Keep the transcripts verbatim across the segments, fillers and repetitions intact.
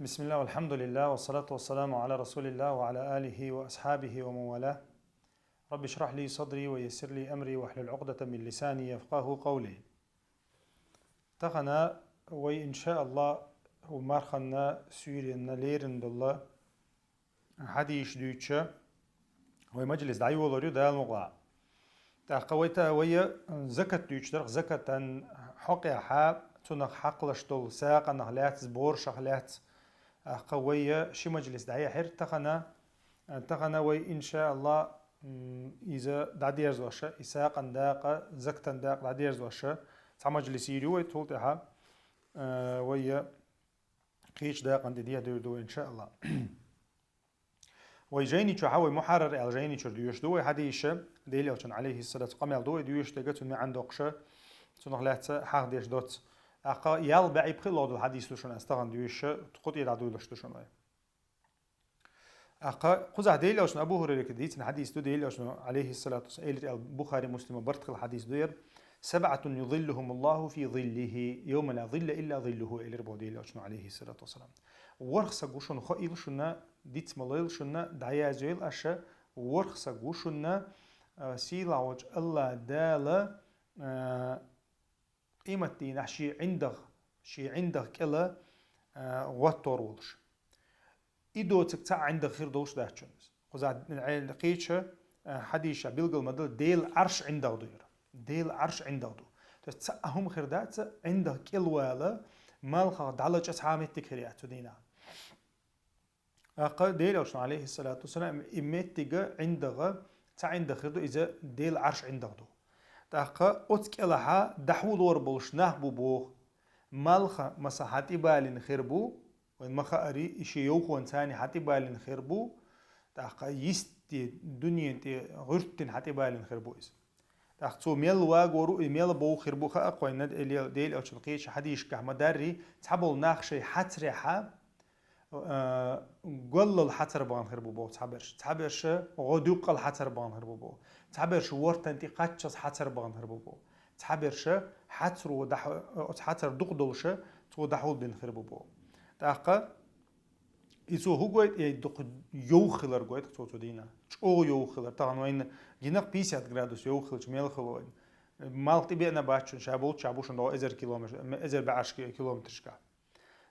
بسم الله والحمد لله والصلاة والسلام على رسول الله وعلى آله وأصحابه ومن والاه. رب اشرح لي صدري ويسر لي أمري واحلل عقدة من لساني يفقهوا قولي. Тахана вай, иншааллах, марханна суьйренна лерина долла хьадисаш дуьйцуш, вай мажлис дӀайолор ю Дала мукъалахь. ТӀаккха вай та-, вай закат дуьйцуш дарх, закатан хьокъехьа, цунах хьакхалуш долу сагӀанах лаьцна, боршах лаьцна, тӀаккха вай ши мажлис дӀаяхьира тахана, тахана вай, иншааллах, м, иза дӀадерзош, и сагӀан дакъа, закатан дакъа дӀадерзош, цхьа мажлис йийр ю вай, цул тӀаьхьа, э, вай кхечу дакъана тӀе дехьадуьйр ду вай, иншааллах. Вай жайни чохь, вай Мухьаррар аьлла жайни чуьра доьшуш ду вай хьадисаш, Делан Элчанан, алейхиссалату, къамел ду вай доьшуш дерг, цуьнан маьӀна доккхуш, цунах лаьцна хьахадеш доцу. ТӀаккха ялх бӀе пхи лохдала хьадис ду шуна ас тахана доьшуш, кху тӀера дӀадуьйлуш ду шуна вай. ТӀаккха кхузахь Делан Элчано, Абу Хурайрага дийцина хьадис ду, Делан Элчано, алейхиссалату вассалам, элира аьлла, Бухари, Муслима барт хилла хьадис ду яра: «Сабъатун юзиллухумуллаху фи зиллихи, йовма ла зилла илла зиллуху», — элира боху Делан Элчано, алейхиссалату вассалам. ВорхӀ саг ву шуна, хоийла шуна, диц ма лойла шуна, дӀаяздойла аша, ворхӀ саг ву шуна, а, сийлахь волчу АллахӀ Дала, а, къематдийнахь шен ӀиндагӀ, шен ӀиндагӀ кӀела, а, гӀоттор волуш. И доцург цхьа а ӀиндагӀ хир долуш дац шуна. Кхузахь кхечу, а, хьадисехь билгал ма-дарра, Делан Ӏарш ӀиндагӀ ду яра. Делан Ӏарш ӀиндагӀ ду. То есть цхьа а хӀума хир дац, ӀиндагӀ кӀелвала, малхах дӀалачкъа цхьа а меттиг хир яц цу дийнахь. ТӀаккха Делан Элчано, алейхиссалату вассалам, и меттига, ӀиндагӀа, цхьа ӀиндагӀ хир ду, иза Делан Ӏарш ӀиндагӀ ду. ТӀаккха оцу кӀелахьа дӀахьулор болуш нах бу боху. Малха, масала, хьан тӀебалийна хир бу, вайн ма-хаарий, и шен йовхонца хьан тӀебалийна хир бу, тӀаккха йисте дуьнен тӀе гӀуьртина хьан тӀебалийна хир бу иза. ТӀаккха цо мел вагор ву, и мел бовха хир бу хаьа-кх вайна, Делан Элчанан кхечу хьадисашкахь ма-дарра, цхьаболу нах шайн хьацарехьа, а, голлал хьацар бахана хир бу боху цхьаберш. Цхьаберш гӀо дуьккъал хьацар бахана хир бу боху. Цхьаберш вортан тӀе кхаччалц хьацар бахана хир бу боху. Цхьаберш хьацаро дӀа-, оцу хьацар дукха долуш, цо дӀахьулбина хир бу боху. ТӀаккха и цо хӀун гойту, и дукха йовха хилар гойту цо цу дийнахь. ЧӀогӀа йовха хилар. Тахана вайна гина-кх пятьдесят градус йовха хилча мел хуьлу вайна. Малх тӀебеана бац шуна, ша болччохь бу шуна догӀу эзар километр, эзар бӀе Ӏаш километрашкахь.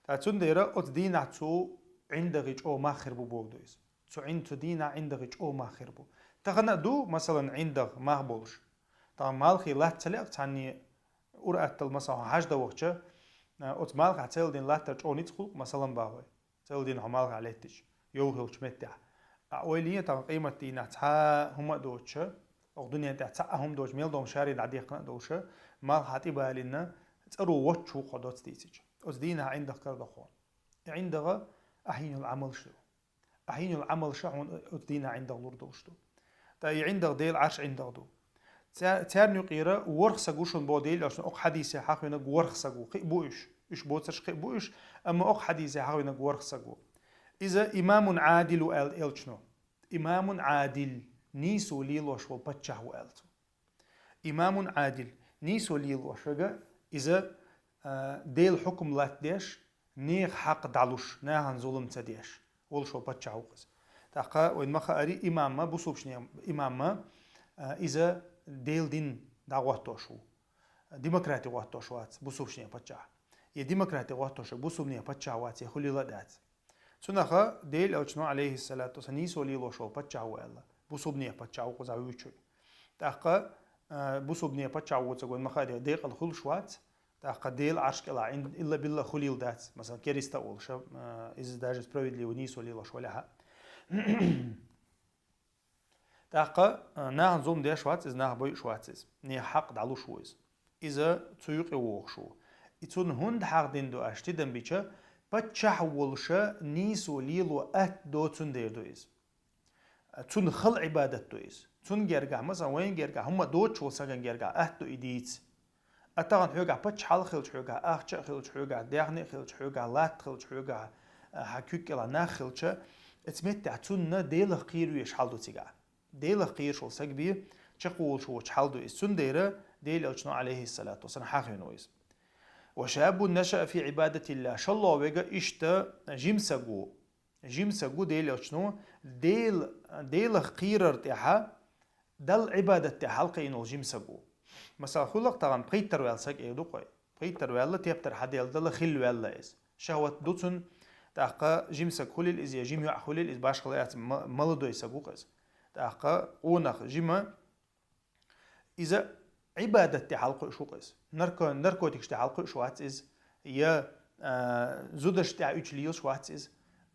Ткъа цундела оцу дийнахь цу ӀиндагӀий чӀогӀа мах хир бу боху ду иза. Цу Ӏин-, цу дийнахь ӀиндагӀий чӀогӀа мах хир бу. Тахана а ду, масалан, ӀиндагӀ мах болуш. Тахана малхе латта ца лаьа-кх цхьанне, ур-атталла, масалан, хьаждан вахча, а, оцу малхехь цӀелдина латтар чӀогӀа ницкъ хуьлу-кх, масалан, боху вай. ЦӀелдина хьо малхехь леттича, йовха йолчу меттехь. А ойла е, тахана къематдийнахь цхьа а хӀума а доцуша, оха дуьнен тӀехь цхьа а хӀума доцуш, мел долу шаре дӀадехкина а долуша, малх хьан тӀебалийна, цӀаро воцчу ву-кх хьо доцца дийцича. Оцу дийнахь ӀиндагӀ карадо хьуна. И ӀиндагӀа ахьийна йолу Ӏамалш ду. Ахьийна йолу Ӏамалш хьуна оцу дийнахь ӀиндагӀ лур долуш ду. Ткъа и ӀиндагӀ Делан Ӏарш ӀиндагӀ ду. Ца-, царна юкъера ворхӀ саг ву шуна боху Делан Элчано, окху хьадисехь хьахийнарг ворхӀ саг ву. Кхин а бу уьш. Уьш боцурш кхин а бу уьш, амма окху хьадисехь хьахийнарг ворхӀ саг ву. Иза имамун Ӏадил ву аьлла Элчано. Имамун Ӏадил, нийсо лелош волу паччахь ву аьлла цо. Имамун Ӏадил, нийсо лелош верг, иза, а, Делан хьукам латтадеш, нехан хьакъ дӀалуш, нахана зулам ца деш волуш волу паччахь ву-кх иза. ТӀаккха вайна ма-хаарий, имамма, бусулбчунан имамма, а, иза Делан дин дӀагӀоттош ву. Демократи гӀоттош вац бусулбчунан паччахь. Я демократи гӀоттош верг бусулбанан паччахь вац, я хуьлийла а дац. Цунах Делан Элчано, алейхиссалату вассалам, нийсо лелош волу паччахь ву аьлла. Бусулбанан паччахь ву кхузахь вуьйцург. ТӀаккха, а, бусулбанан паччахь воцург вайна ма-хаарий, декъала хуьлуш вац. ТӀаккха Делан Ӏарш кӀелахь ин-, илла-билла хуьлийла дац. Масалан, кериста а волуш, а, иза даже справедливо нийсо лелош валахь а. ТӀаккха, а, нахана зулам деш вац иза, нах бойуш вац иза. Нехан хьакъ дӀалуш ву иза. Иза цу юкъе вогӀуш ву. И цунна хӀунда хьахдина ду аьлча, тидам бича, паччахь волуша нийсо лело атта доцун дер ду иза. Цунна хала Ӏибадат ду иза. Цунна гергахь, масалан, вайна гергахь, хӀумма доцуш волу сагана гергахь атта ду и дийца. А тахана хьоьгахь паччахьалла хилча, хьоьгахь ахча а хилча, хьоьгахь даьхни а хилча, хьоьгахь латта хилча, хьоьгахь, а, хьан куьг кӀелахь нах хилча, оцу меттехь цунна Делах кхера везаш хьал ду цигахь. Делах кхераш волу саг бен чекхволуш воцуш хьал ду иза. Цундела Делан Элчано, алейхиссалату вассалам, хьахийна ву иза. وشاب نشأ في عبادة الله. ШоллагӀа вега иштта жима саг ву. Жима саг ву Делан Элчано, Дел-, Делах кхерар тӀехьа, Далла Ӏибадат тӀехьа хьалкхийна вола жима саг ву. Масала, хӀуллакх тахан пхийттара ваьлла саг эгӀа ду-кх вай. Пхийттара ваьлла, тептар хьаделла, хила ваьлла из. ШахӀват ду цун, тӀаккха жима саг хулийла из, е жима йоӀ хулийла из, башхала яц, ма-, молодой саг ву-кх из. ТӀаккха къонах жима, иза Ӏибадат тӀехьа хьалкхуьуш ву-кх из. Нарко-, наркотикаш тӀехьа хьалкхуьуш вац из, я, а, зудаш тӀехьа уьйчу лелаш вац из.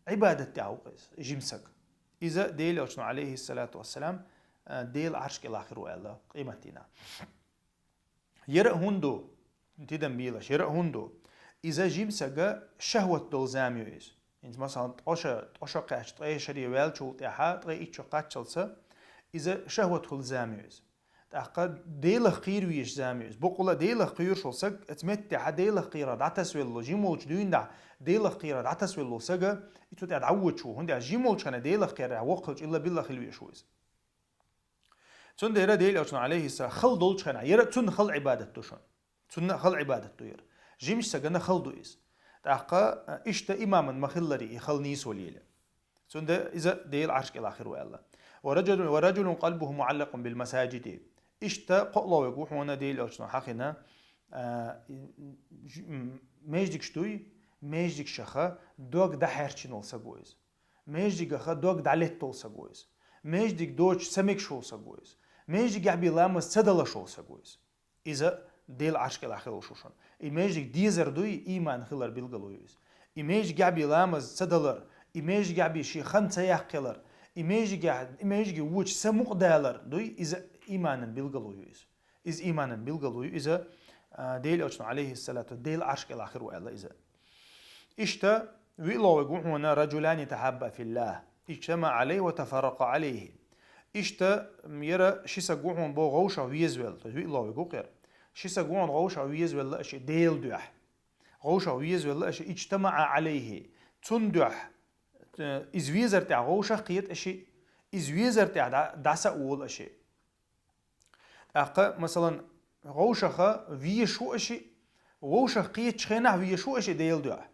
Ӏибадат тӀехьа ву-кх из, жима саг. Иза Делан Элчано, Ӏалайхиссалату вассалам, а, Делан Ӏарш кӀелахь хир ву аьлла, къематдийнахь. Яра а хӀунда ду, тидам белаш, яра а хӀунда ду. Иза жима сага шахӀват долу зама ю иза. ХӀинца, масалан, ткъоша, ткъоша кхаьчча, ткъе шаре ваьллачул тӀаьхьа, ткъе итт шо кхаччалца, иза шахӀват хуьлу зама ю иза. ТӀаккха Делах кхийра везаш зама ю иза. Бакъволу а Делах кхоьруш волу саг, оцу меттехьа Делах кхерар дӀатасвелла, жима волчу дуьйна тӀехь Делах кхерар дӀатасвелла сага, и цу тӀе дӀавоьдуш ву. ХӀунда аьлча жима волчу хенахь Делах кхерарехь воккха хилча, илла-билла хила везаш ву иза. Цундела Делан Элчано, Ӏалайхиссалам, хала долчу хенахь, яра а цунна хала Ӏибадат ду шуна. Цунна а хала Ӏибадат ду яра. Жимачу сагана хала ду иза. ТӀаккха, а, иштта имаман ма-хиллара и хала нийсвелла. Цундела иза Делан Ӏарш кӀелахь хир ву аьлла. ورجل، ورجل قلبه معلق بالمساجد. Иштта кхоалгӀа вега ву хьуна Делан Элчано хьахийна, а, ж-, м, маьждигаш дуй, маьждигашха дог дӀахьаьрчина волу саг ву иза. Маьждигах дог дӀалеттаволу саг ву иза. Маьждиг доцуш ца мегаш волу саг ву иза. Маьждигехь бен ламаз ца далаш волу саг ву иза. Иза Делан Ӏарш кӀелахь хир волуш ву шуна. И маьждиг дезар дуй, иман хилар билгало ю иза. И маьждигехь бен ламаз ца далар, и маьждигехь бен шен хан ца яккхалар, и маьждигехь, и маьждиге вочу са мукъадалар дуй, иза иманан билгало ю иза. Иза иманан билгало ю иза, а, Делан Элчано, Ӏалайхиссалату, Делан Ӏарш кӀелахь хир ву аьлла иза. Иштта виълагӀа вега ву хьуна رجلان تحابا في الله اجتمعا عليه وتفرقا عليه. Иштта, м, яра ши саг ву хьуна боху гӀовшах везавелла, то есть виълагӀа вега ву-кх яра. Ши саг ву хьуна гӀовшах везавелла аша Делан дуьхьа. ГӀовшах везавелла аша اجتمعا عليه. Цунна дуьхьа, э, иза везар тӀехь гӀовшах кхета аша, иза везар тӀехь дӀа-, дӀаса а волу аша. ТӀаккха, масалан, гӀовшаха везаш ву аша, вовшах кхетачу хенахь везаш ву аша Делан дуьхьа.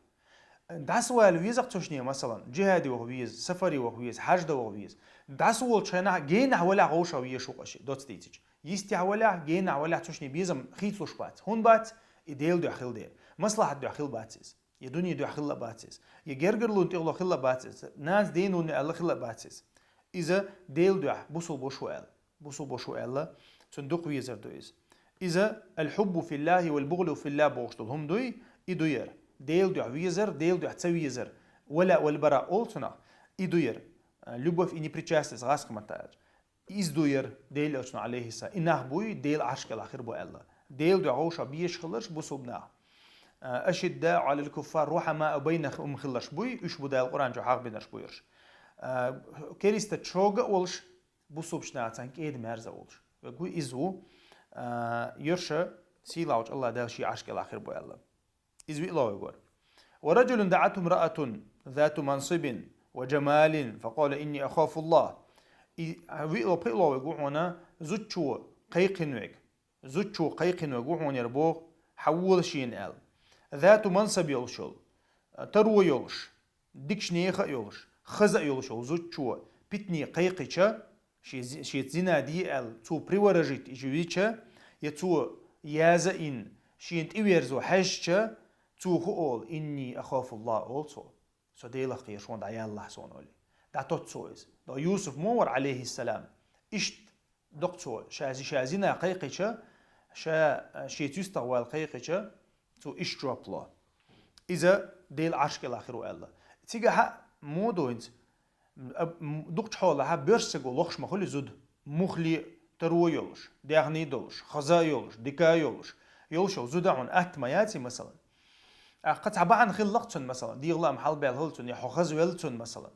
ДӀасавала веза-кх цу шинне, масалан, джихаде ваха веза, сафаре ваха веза, хьаьж дан ваха веза. ДӀасаволчу хенахь, генахь валахь гӀовшах везаш ву-кх аша, доцца дийцича. Йистехь валахь, генахь валахь цу шинне безам хийцалуш бац. ХӀунда бац? И Делан дуьхьа хила дера. Маслахьат дуьхьа хила бац иза. Я дуьне дуьхьа хила бац иза. Я гергарлонан тӀехула хила бац иза. Нанас, денонна аьлла хила бац иза. Иза Делан дуьхьа бусулба ву аьлла. Бусулба ву аьлла, цунна дукха везар ду иза. Иза الحب في الله والبغض في الله бохуш долу хӀума дуй, и ду яра. Делан дуьхьа везар, Делан дуьхьа ца везар. Вала вал бара олу цунах, и ду яра. Любовь и непричастность гӀазкхийн маттахь аьлча. Иза ду яра Делан Элчано, Ӏалайхиссалам, и нах буй, Делан Ӏарш кӀелахь хир бу аьлла. Делан дуьхьа гӀовшах безаш хиларш бусулба нах. أشداء على الكفار رحماء بينهم хиларш буй, уьш бу Дала Къуръан чу хьахбинарш бу ерш. Керистачу чӀогӀа а волуш, бусулбачу нахаца кӀеда-маьрза а волуш. Вегу иза ву, а, ерш сийлахьчу АллахӀ Дала шен Ӏарш кӀелахь хир бу аьлла. Иза виълагӀа вега вара. ورجل دعته امرأة ذات منصب وجمال فقال إني أخاف الله. И виълагӀа, пхиълагӀа вега ву хьуна зудчо кхайкхина вега. Зудчо кхайкхина вега ву хьуна яра боху, хьан вола шена аьлла. ذات منصب йолуш йолу, таро йолуш, дикачу нехан а йолуш, хаза а йолуш йолу зудчо питане кхайкхича, шен зи-, шеца зина де аьлла, цо приворожить и вича, я цо яза а йина, шена тӀеверзо хьаьжча, цо хӀун олу, إني أخاف الله олу цо. Со Делах кхера, шуна дӀаяллахь суна олий. ДӀатотту цо иза. До Юсуф мо вара, Ӏалайхиссалам. Иштта доккха цо, ша зи-, ша зина кхайкхича, ша, а, шеца юьстах вала кхайкхича, цо иштта жоп ло. Иза Делан Ӏарш кӀелахь хир ву аьлла. Цигахь а мо ду хӀинца, м, а, м, дукхачу хьолахь боьрша саго лохуш ма хуьлу зуда. Муххале таро йолуш, дегӀне долуш, хаза йолуш, дика йолуш, йолуш йолу зуда хьуна атта ма яций, масалан. ТӀаккха цхьа бахьана хилла-кх цунна, масалан, дегӀан лаам хьалабаьлла хилла цунна, я хьо хаза велла цунна, масалан,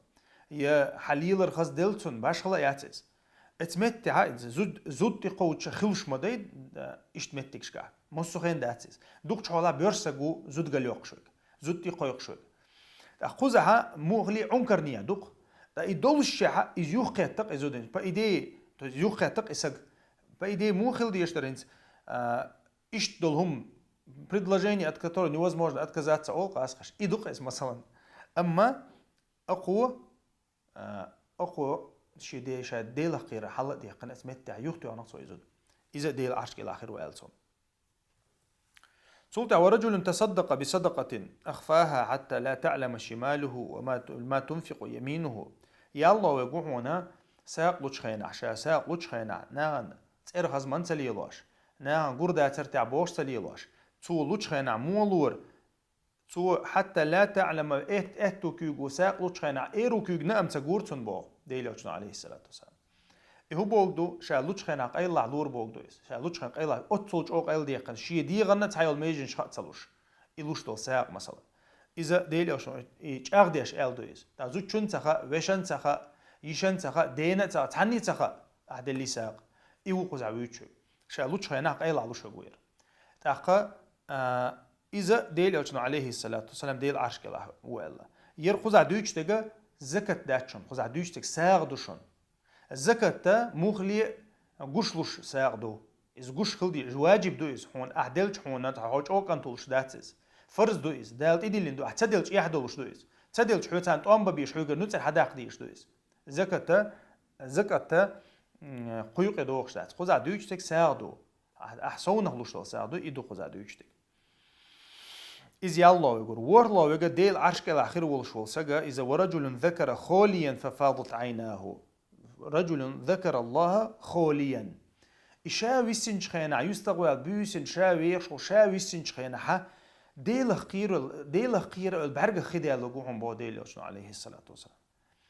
я хьан лелар хаза делла цунна, башхала а яц иза. Оцу меттехь иза зуд-, зуда тӀекхочуш хуьлуш ма дай, а, иштта меттигашкахь. Массо а хенахь дац иза. Дукхачу хьолахь боьрша саг ву зуда галйоккхуш верг, зуда тӀекхойкхуш верг. ТӀаккха кхузахь муххале Ӏункарне ду-кх. Ткъа и доллушехь, иза юхакхетта-кх и зуда. По идее, то есть юхакхетта-кх и саг. По идее, муха хила дезаш дара хӀинца, а, иштта долу хӀума предложение, от которого невозможно отказаться, олу къаьстта. И ду-кх иза, масала. Амма акхо, а, акхо шен де-, ша Делах кхерар хьалла а дехкина, оцу меттехь юхатоьхна-кх цо иза. Иза Делан Ӏарш кӀелахь хир ву аьлла цо. Цул тӀаьхьа: «ورجل تصدق بصدقة أخفاها حتى لا تعلم شماله وما ت-، ما تنفق يمينه». Ялло вайга ву хьуна, сагӀа лучу хенахь, ша сагӀа лучу хенахь, нахана цӀера хаза ма ца лелош, нахана гур дацара тӀехь бохуш ца лелош, цо лучу хенахь муха лора, цо «حتى لا تعلم», эт-, аьтту куьйга ву сагӀа лучу хенахь, эру куьйга наам ца гура цунна боху, Делан Элчано, Ӏалайхиссалату вассалам. И хӀун бохург ду, ша лучу хенахь къайлахь лора бохург ду иза. Ша лучу хенахь къайлахь, оццул чӀогӀа къайладаьккхина, шен дегӀана цхьайолу меженаш хаа ца луш, и луш долу сагӀа, масала. Иза Делан Элчано и чӀагӀдеш аьлла ду иза. ТӀаккха зудчунна ца хаьа, вешан ца хаьа, йишан ца хаьа, дена а ца хаьа, цхьанна а ца хаьа, ахь деллий сагӀа. И ву кхузахь вуьйцуш верг. Ша лучу хенахь къайлахь луш верг ву иза. ТӀаккха, а, иза Делан Элчано, Ӏалайхиссалату вассалам, Делан Ӏарш кӀелахь ву аьлла. Яра кхузахь дуьйцуш дерг закат дац шуна, кхузахь дуьйцуш дерг сагӀа ду шуна. Закат муххале а гуш луш сагӀа ду. Иза гуш хила деза, важиб ду иза хьуна, ахь делча хьуна, хьо чӀогӀа кӀант волуш дац иза. Фарз ду иза, Дала тӀедиллина ду, ахь ца делча эхь долуш ду иза. Ца делча хьоьца тӀом бан безаш, хьоьгара нуьцкъара хьадаккха дезаш ду иза. Закат, закат, м, кху юкъе догӀуш дац. Кхузахь дуьйцуш дерг сагӀа ду. Ахь, ахь совнах луш долу сагӀа ду, и ду кхузахь дуьйцуш дерг. Иза ялло вегур. ВорхӀло вега Делан Ӏарш кӀелахь хир волуш волу сага, иза: «ورجل ذكر خاليا ففاضت عيناه». «رجل ذكر الله خاليا». И ша виссинчу хенахь, юьстагӀваьлла буьйсина ша вехаш волу, ша виссинчу хенахь, Делах кхера, Делах кхера а бӀаьргах хи даьлла ву хьуна боху Делан Элчано, Ӏалайхиссалату вассалам.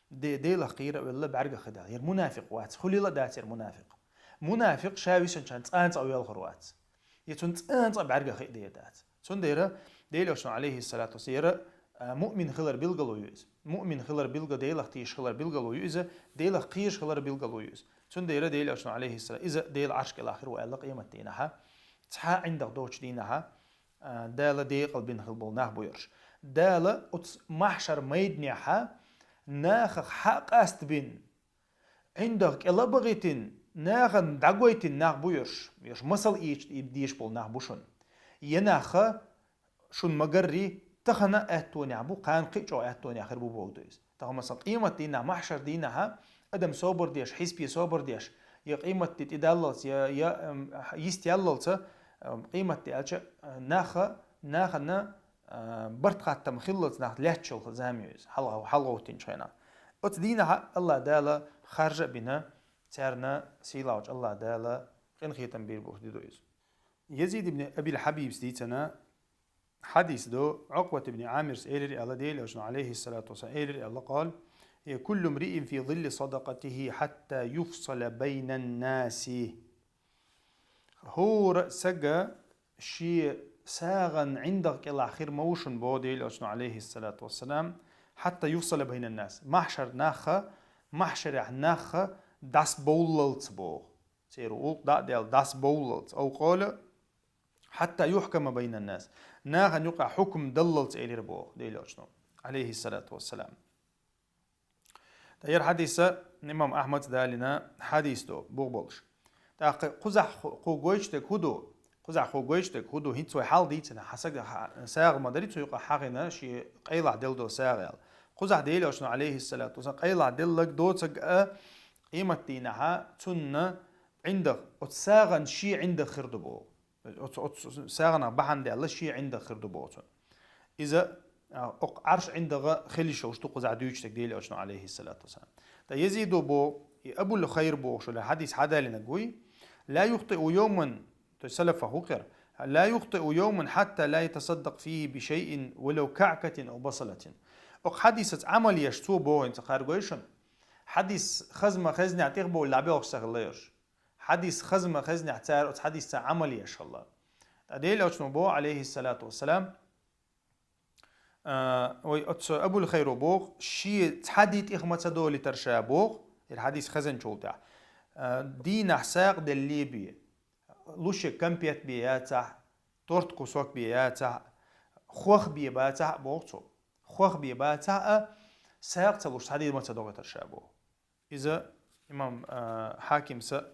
Де-, Делах кхера а велла бӀаьргах хи даьлла. Яра мунафикъ вац, хуьлийла а дац яра мунафикъ. Мунафикъ ша висинчхьана цкъа а цкъа велхар вац. Я цунна цкъа а цкъа бӀаьргах хи а дер дац. Цундела Делан Элчано, Ӏалайхиссалату вассалам, яра, а, муъмин хилар билгало ю иза. Муъмин хилар билгало, Делах тешаш хилар билгало ю иза, Делах кхераш хилар билгало ю иза. Цундела Делан Элчано, Ӏалайхиссалам, иза Делан Ӏарш кӀелахь хир ву аьлла къематдийнахьа, цхьа а ӀиндагӀ доцучу дийнахьа, а, Дала декъал бина хила болу нах бу ерш. Дала оцу махьшар майданехьа нахах хьакъаста бина, ӀиндагӀ кӀел а бахийтина, нахана дӀагойтина нах бу ерш. Ерш масал ийча и деш болу нах бу шуна. Я наха шуна ма-гарри, тахана а аьттонехь бу, кхана кхин а чӀогӀа аьттонехь хир бу боху ду иза. Тахана, масала, къематдийнахь, махьшар дийнахьа, адам собар деш, хьисапе собар деш, я къематде тӀедаллалц, я, я, ам, йист яллалца, ам, къематде аьлча, а, наха, нахана, а, барт-хаттам хиллалц нах лаьтташ йолу зама ю иза, хьалха-, хьалхавоттинчу хенахь. Оцу дийнахьа АллахӀ Дала харжа а бина, царна сийлахьчу АллахӀ Дала къинхетам бийр боху ди ду иза. Язид ибн Абил Хьабибс дийцина хьадис ду, Ӏукъбат ибн Ӏамирс элира аьлла, Делан Элчано, Ӏалайхиссалату вассалам, элира аьлла, къала: «كل امرئ في ظل صدقته حتى يفصل بين الناس». ХӀора сага шен сагӀан ӀиндагӀ кӀелахь хир ма ву шуна боху Делан Элчано, Ӏалайхиссалату вассалам, «حتى يفصل بين الناس». Махьшар наха, махьшарехь наха дӀасабовллалц боху. Церан гӀуллакх дӀа а даьлла, дӀасабовллалц. Ау къала: «حتى يحكم بين الناس». Нахана юкъахь хьукм даллалц элира боху Делан Элчано, Ӏалайхиссалату вассалам. Ткъа яра хьадиса имам Ахьмадс далийна хьадис ду, бух болуш. ТӀаккха кхузахь ху-, кху гойтуш дерг хӀун ду? Кхузахь кху гойтуш дерг хӀун ду? ХӀинца вай хьал дийцина, хьан сага хьа-, сагӀа ма дарий цу юкъахь хьахийна шен къайлахь делла долу сагӀа аьлла. Кхузахь Делан Элчано, Ӏалайхиссалату вассалам, къайлахь делларг доцург а, къематдийнахьа цунна ӀиндагӀ, оцу сагӀан шен ӀиндагӀ хир ду боху. Оцу, оцу сагӀанах бахьана даьлла шен ӀиндагӀ хир ду боху цунна. Иза, а, окху Ӏарш ӀиндагӀа хила йиш йолуш ду кхузахь дуьйцуш дерг Делан Элчано, Ӏалайхиссалату вассалам. Ткъа Язидо боху, и Абул Хайр бохуш волу хьадис хьадалийнарг вуй: «لا يخطئ يوما», то есть салафах ву кхера, «لا يخطئ يوما حتى لا يتصدق فيه بشيء ولو كعكة أو بصلة». Окху хьадисаца Ӏамал еш цо боху, хӀинца кхаргой шуна. Хьадис хаза ма хезнехь тӀехбовлла дӀабоьлхуш ца хилла ерш. Хьадис хаза ма хезнехь цара оцу хьадисца Ӏамал еш хилла. Ткъа Делан Элчано боху, Ӏалайхиссалату вассалам, а, вай оцу Абул Хайро боху, шен цхьа де тӀех ма ца долуьйтура ша боху, яра хьадис хазанчул тӀехь. А, дийнахь сагӀа делле бен, луш ерг конфет бен яцахь, торт кусок бен яцахь, хох бен бацахь а боху цо. Хох бен бацахь а, сагӀа ца луш цхьа де ма ца дохуьйтура ша боху. Иза имам, а, Хьакимса,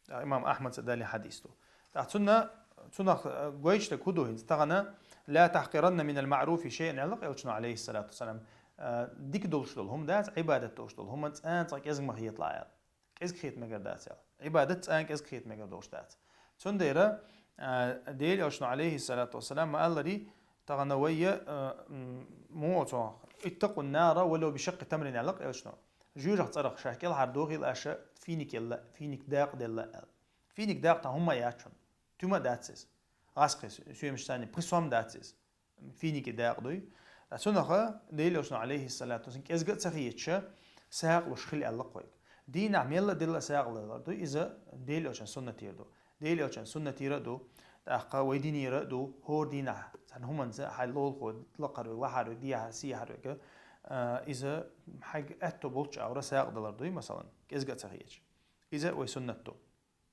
а, имам Ахьмадса далийна хьадис ду. ТӀаккха цунна, Цунах, э, гойташ дерг хӀун ду хӀинца? Тахана: «لا تحقرن من المعروف شيئا», аьлла-кх Элчано, عليه الصلاة والسلام. Э, дика долаш дола хӀума дац, Ӏибадат долаш дола хӀума цкъа-цкъа кӀезига ма хеталахь, аьлла. КӀезига хета мегар дац, аьлла. Ӏибадат цкъа кӀезига хета мегар долаш дац. Цундела, э, Даьла Элчано, عليه الصلاة والسلام, ма аллара, тахана вай, э, м, муха цо: «اتقوا النار ولو بشق تمرة», аьлла-кх Элчано. Жоьжахатин цӀерах шоаш кӀелхьардохийла аша финик елла, финик дакъа делла, аьлла. Финик дакъа тахана хӀума яц шун. Туьма дац иза. ГӀазкхий соьмаш санна пхи сом дац иза. Финикий дакъа дуй. Ткъа цунах Даьла Элчано, عليه الصلاة والسلام, кӀезига а ца хеташ, сагӀа луш хила аьлла-кх вайга. Дийнахьа мел а делла сагӀа лелар дуй, иза Даьла Элчан суннатера ду. Даьла Элчан суннатера а ду, тӀаккха вай динера а ду, хӀора дийнахьа цхьан хӀуманца хьай лулахо лакхара вега, лахьара вега, дехьара, сехьара вега, а, иза хьайга аьттув болчча агӀора сагӀа далар дуй, масала, кӀезига а ца хеташ. Иза вай суннат ду.